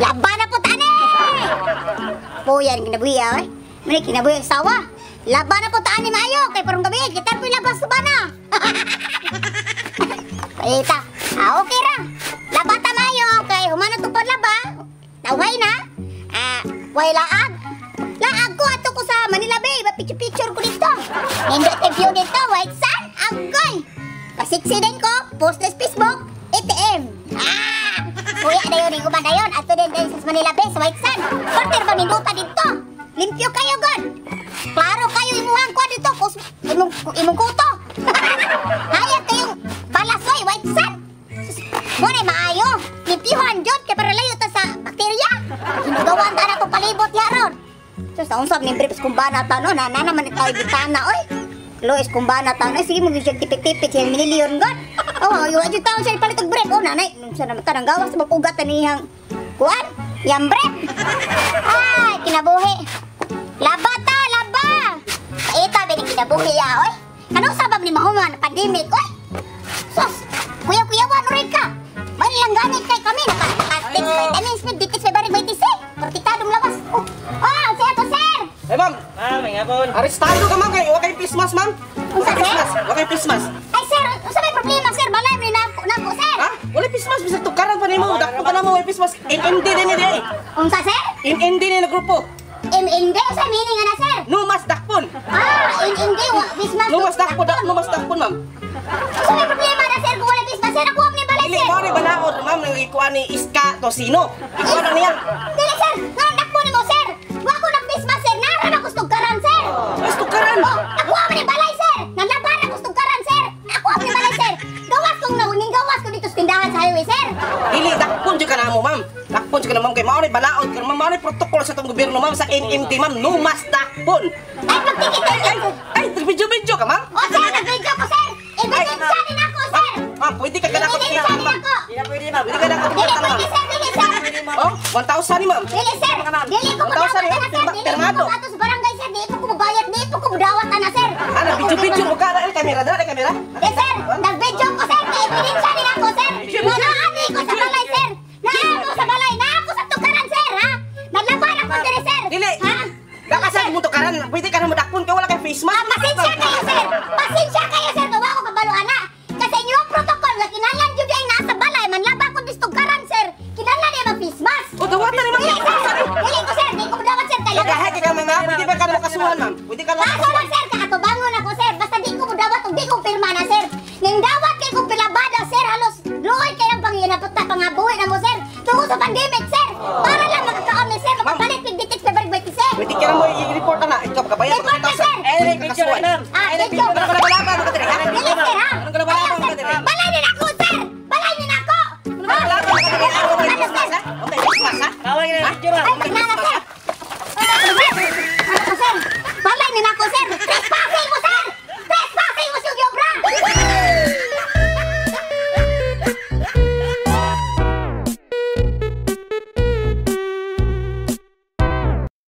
Laba na po tani! Puyan, kinabuhi ah, eh. Mani, kinabuhi ang sawa. Laba na po tani maayo, kay parang gabi, kita po labas sa bana. Paita. Ah, okay ra. Laba ta maayo, kay humano to laba. Taway na. Ah, way laag. Laag ko ato ko sa Manila Bay, ba picture ko dito. Nindot yung view dito, white sun, agoy. Pasiksi din ko, post sa Facebook, ATM. Ah! Kuya na yun, yung uban na yun. Ato din din sa Manila Bay, sa White Sun. Quarter ba minuta dito? Limpyo kayo, god. Klaro kayo imuhang kwa dito. Kus, imong, imong kuto. Hayag kayong balasoy, White Sun. Muna, maayo. Limpyuhan, jud. Kaya para layo ta sa bakterya. Hinagawan ta na itong palibot yaron. Sus, ang sab ni briefs kumbana ta no, na na naman ikaw bitana, oy. Lois kumbana ta no, sige mo gyud tipik-tipik siya milyon god. Oh, yung adyo taon siya ipalit og brief. Oh, nanay, sa naman tanang gawas sa magugat na niyang kuan, yang brief. Ay, kinabuhi. Laba ta, laba. Paita ba ni kinabuhi ya, oy. Anong sabab ni mahuman pandemic, oy? Sus, kuya-kuyawan rin ka. Man lang gamit kay kami naka naka vitamins, med dito sa barig may tisi. Protektadong lawas. Oh, ah, sir to sir. Hey, ma'am. Ah, may ngapon. Arestado ka, ma'am. Kay wa kay Christmas, ma'am. Unsa, sir? Christmas. Wa kay Christmas. Ay sir, unsa may problema sir? Balay mo ni nako nako sir. Ha? Wala Christmas bisag tukaran pa nimo. Dakpo ka namo way Christmas. MMD din ni di. Unsa sir? MMD ni na grupo. MND unsa meaning ana sir? No mas dakpon. Ah, MND wa Christmas. No mas dakpon, no mas dakpon, ma'am. Unsa may problema na sir kung wala Christmas sir? Ako ang ni balay Dili sir. mo ni banaod, ma'am, nang ikuha ni Iska Tosino. Ikuha na niya. Dili sir, nga dakpo nimo sir. Wa ko nag Christmas sir, nara na ko karan sir. Mas tukaran. Oh, ako ang ni balay sir. Nalaban ako tugkaran sir. Ako ang ni balay sir. Gawas kong nauning gawas ko dito sa tindahan sa highway sir. Dili dakpon jud ka namo, ma'am. Dakpon jud ka na, ma'am, kay mao ni banaod karon, ma'am, mao ni protocol sa atong gobyerno, ma'am, sa NMD, ma'am. No mas dakpon. Ay pagtikit Ay, ay, ay, video-video ka, ma'am. O sir, nag-video ko sir. Ebidensya din ako sir. Ma'am, pwede ka kanako Ebidensya din ma'am. ako. Hindi na pwede, ma'am. Pwede ka nako Dili pwede sir, dili sir. Oh, 1,000 ni ma'am. Dili sir. Dili ko Ang tao, sir, mudawat na sir. Dili ko pirmado. mubato sa barangay sir. Dili ko mubayad. Dili ko mudawat na sir. Ana, video-video mo ka na el kamera, dala kamera. Dili sir, nag-video ko sir. Kay ebidensya din ako sir. Nga ko sa balay sir. Naa ko sa balay. Naa ko sa tukaran sir, ha? Naglaban ako diri sir. Dili. Ha? Baka sa mo tukaran, pwede ka na mo dakpon kay wala kay face mask. Ah, pasensya kayo sir. Pasensya kayo sir. Gawa ko kabalo ana. Kasi inyo ang protocol nga kinahanglan jud ay naa sa balay manlaba ko bistugaran sir. Kinahanglan ay mag-face mask. O dawatan ni ma'am. Dili sir. Dili ko sir, dili ko mudawat sir kay Kaya ka ma'am, pwede ba ka na makasuhan, ma'am? Pwede ka na Kaso makasuhan. lang sir, kakatubangon ako sir. Basta di ko mudawat ug di ko pirma na sir. Ning dawat kay kong pilabada sir, halos luoy kayong panginapot na pangabuhi na mo sir. Tungod sa pandemic sir. Para lang makakaon ni sir, makapalit pig ditex na barig sir. Pwede ka na mo i-report ana, ikaw kabayad Report na, sir. Eh, picture, ma'am. Ah, video. Ano ka na ka diri? Dili sir ha. Ano ka na ka diri? Balay ni nako sir. Balay ni nako. Ano ka na ka diri? Ano ka Ano sir? Okay, face mask ha? Tawag na picture, ma'am. Ay,